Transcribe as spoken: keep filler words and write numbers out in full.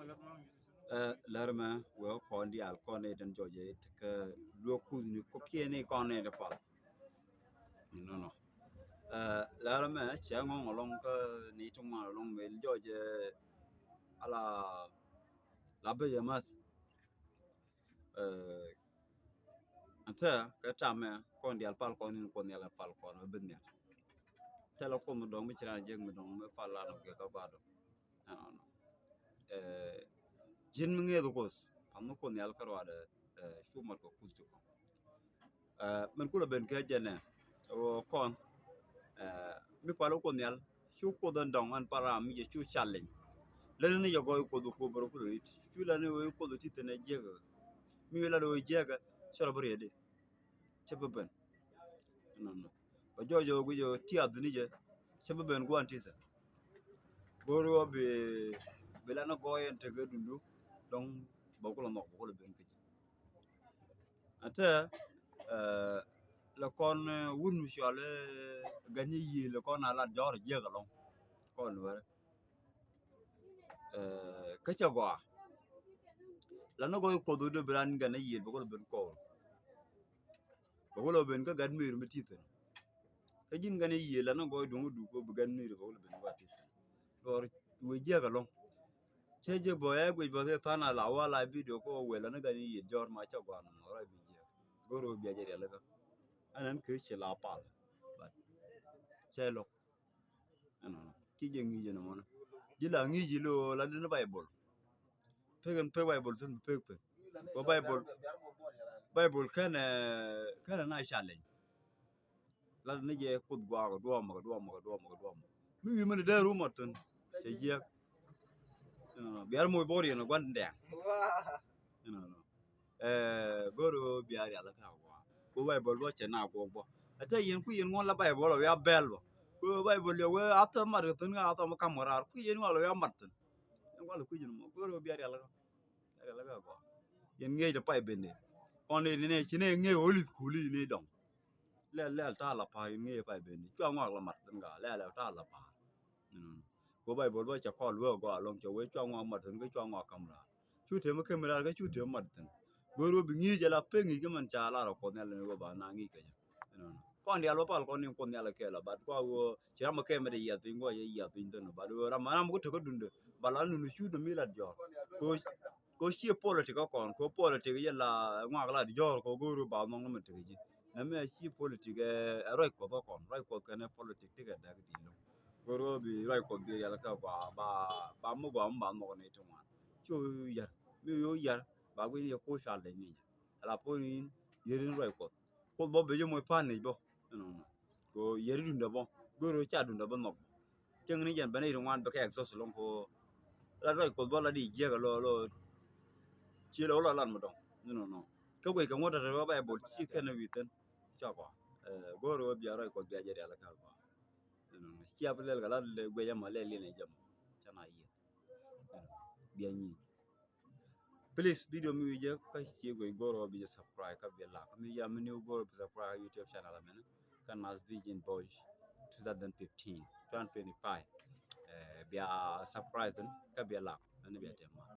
Ɛ, lär mɛ wee kɔn diaal kɔn ni den jɔɔc ɛ ti kɛ luɔk kuth ni kɔkiɛ ni kɔn ni di pal. Inɔnɔ. Ɛ, lär mɛ cɛ ŋɔŋ alɔŋ kä ni ti ŋuan alɔŋ mɛ jɔɔc ɛ ala la bɛ jɛ math. Ɛ, ɛn thɛ kɛ tamɛ kɔn diaal pal kɔn ni kɔn diaal pal kɔn mɛ ben nial. Thɛlɛ kɔn mi dɔŋ mi ci ran jek mi dɔŋ mi pal lan kɛ kä ba dɔŋ. Ɛnɔnɔ. Ɛ, ji̱n mi ŋi̱eth Kuoth, pa̱n mi Kuoth Nhial kä ruaadɛ, ɛ, cu mat kɛ kuth ti kɔn. Ɛ, min kulɛ ben kɛ jɛnɛ ɣöö kɔn, ɛ, mi pal Kuoth Nhial cu Kuoth ɛn dɔŋ ɛn pal ram mi jɛ cu challenge. Lɛni ni jɛ gɔɔy Kuoth Kuoth bärɛ kulɛ rit cu lɛni ɣöö Kuoth ti thi̱n ɛ jiɛk. Mi lat ɣöö jiɛkɛ cɛ rɔ bi riɛdi. Cɛ bi ben. Ɛnɔnɔ. Bɛ jɔɔc jɛ wä guic jɛ wä tiath ni jɛ. Cɛ bi ben guan ti thɛ. Go̱o̱r wä bi, bi lan ni gɔɔy ɛn tekɛ dundu. Dɔŋ bɛ kulɛ nhɔk bɛ kulɛ ben kä jɛ. Ɛn tɛ, ɛ, lɛ kɔn, ɛ, wun mi cɔal, ɛ, gani yiëë lɛ kɔn a lat jɔɔr jiɛk ɛlɔŋ. Kɔn wɛrɛ. Ɛ, kä cɛ gɔaa. Lan ni gɔɔy Kuoth wä dee bi ran gani yiëë bɛ kulɛ ben kɔɔl. Bɛ kulɛ ben kä gat mir mi ti thi̱n. Kä ji̱n gan i̱ yiëë lan ni gɔɔy duŋ i̱ duk kɛ bi gan ni ri bɛ wä lɛ ben wä ti. Duɔr wee jiɛk ɛlɔ̱ŋ. Cɛ jɛ bɔ ɛ guic bä thil than a la wä la video kɛ wee lan ni gan i̱ yiëë jɔr ma cɛ gɔaa nɔmɔ rɔ bi jiɛk. Go̱r wee bia jɛ riɛl kä. Ɛn ɛn kɛ ci la pal. But cɛ lo̱k. Ɛnɔnɔ. Ci jɛ ŋi̱i̱c ɛnɔmɔnɔ. Ji̱ la ŋi̱i̱c i̱ lo la di ni Baibol. Pek ɛn pek Baibol thin pek pek. Kɛ Baibol, Baibol kɛnɛ, kɛnɛ na challenge. La ni jɛ Kuoth guakä duɔmä kɛ duɔmä kɛ duɔmä kɛ duɔmä. Mi wi̱i̱ mɛn dee rumɔ thin cɛ jiɛk. Ɛnɔnɔ. Biar moc bor yɛn guan dɛŋ. Ɛnɔnɔ. Ɛ, go̱r ɣöö bia rial kä a gua̱a̱. Ku Baibol bä cɛ na guɔk bä. Ɛ tɛ yɛn ku yɛn ŋuɔ̱n la Baibol ɔ wiaa bɛl bä. Ku Baibol yɛ wee a thɔ mat kɛ thin kä a thɔ mi kam kɛ raar. Ku yɛn ŋuɔl ɔ wiaa mat thin. Yɛn ŋuɔl ɔ kui̱c ni mɔ. Go̱r ɣöö bia rial kä. Bia rial kä a gua̱a̱. Yɛn ŋiec dɛ pay bende. Kɔn ni ni ne ci ne ŋiec ɣöö li̱th kuli ni dɔŋ. Lɛl lɛl ta̱a̱ la pa̱a̱r yɛn ŋiec pay bende. Cua ŋuak la mat thin kä. Lɛl lɛl ta̱a̱ la pa̱a̱r. Mm. Kɛ Baibol bä cɛ kɔl wee gɔaa lɔŋ cɛ wee cua ŋɔak mat thin kä cua ŋɔak kam raar. Cu tëë mi kem raar kä cu tëë mi mat thin. Go̱o̱r wä bi ŋi̱i̱c ala pek ŋi̱i̱c kä mɛn ca lar ɔ Kuoth Nhial ni wä ba na ŋi̱i̱c kɛ jɛ. Ɛnɔnɔ. Kɔn diaal wä pal kɔn ni Kuoth Nhial kɛɛl a bat kua wä ci ram mi kɛmɛ de yiath piny guɔ yɛ yiath piny thin bat wä ram ram kä tek kä dundɛ ba la nun cu dɛ mi lat jɔr. Ko Ko cie politik kä kɔn, ko politik yɛ la ŋuak la di jɔr ko goru ba mɔŋ mɛ tek ji. Nɛ mɛ cie politik ɛ ruac Kuɔth kä kɔn, ruac Kuɔth kɛn ɛ politik ti kɛ dak di loŋ. Goru bi ruac Kuɔth bi rial kä gua ba, ba mi gua mi ba mɔk ni ti ŋuan. Cu yar, mi yo yar, ba gui ni yɛ ko cal dɛ ni. Ala po ni yɛri ni ruac Kuɔth. Kuoth bä ben jɛ moc pa̱a̱n nec bä. Ɛnɔnɔ. Kɛ ɣöö yɛri duundɛ bä. Go̱o̱r ɣöö ca duundɛ bä nhɔk. Cieŋ ni jɛn ben i̱ ri ŋuan bɛ kɛ exhaust lɔŋ kɛ ɣöö la ruac Kuoth bä la di jiɛk lɔ lɔ. Ci lɔ lɔ lat mi dɔŋ. Ɛnɔnɔ. Kä guic kɛ ŋuɔ̱t tɛtɛ wä Baibol ci kɛn ɛ wi̱i̱ thi̱n. Ca kɔa. Ɛ, go̱o̱r ɣöö bia ruac Kuɔth bia jɛ rial kä kɔa. Ɛnɔnɔ. Cia bi lɛl kɛ la guic ɛmɔ lɛl liɛn ɛ jɛ mɔ. Ca na yieth. Bia nyic. Please, video mi wi̱cɛ kä ci guic go̱r ɔ bi jɛ subscribe kä bi lak. Mi ya mi new go̱r bi subscribe YouTube channel mɛn kä Nas Vision Boys two thousand fifteen, twenty twenty-five. Eh, bia subscribe thin kä bi lak. Mɛn bia tɛm ma.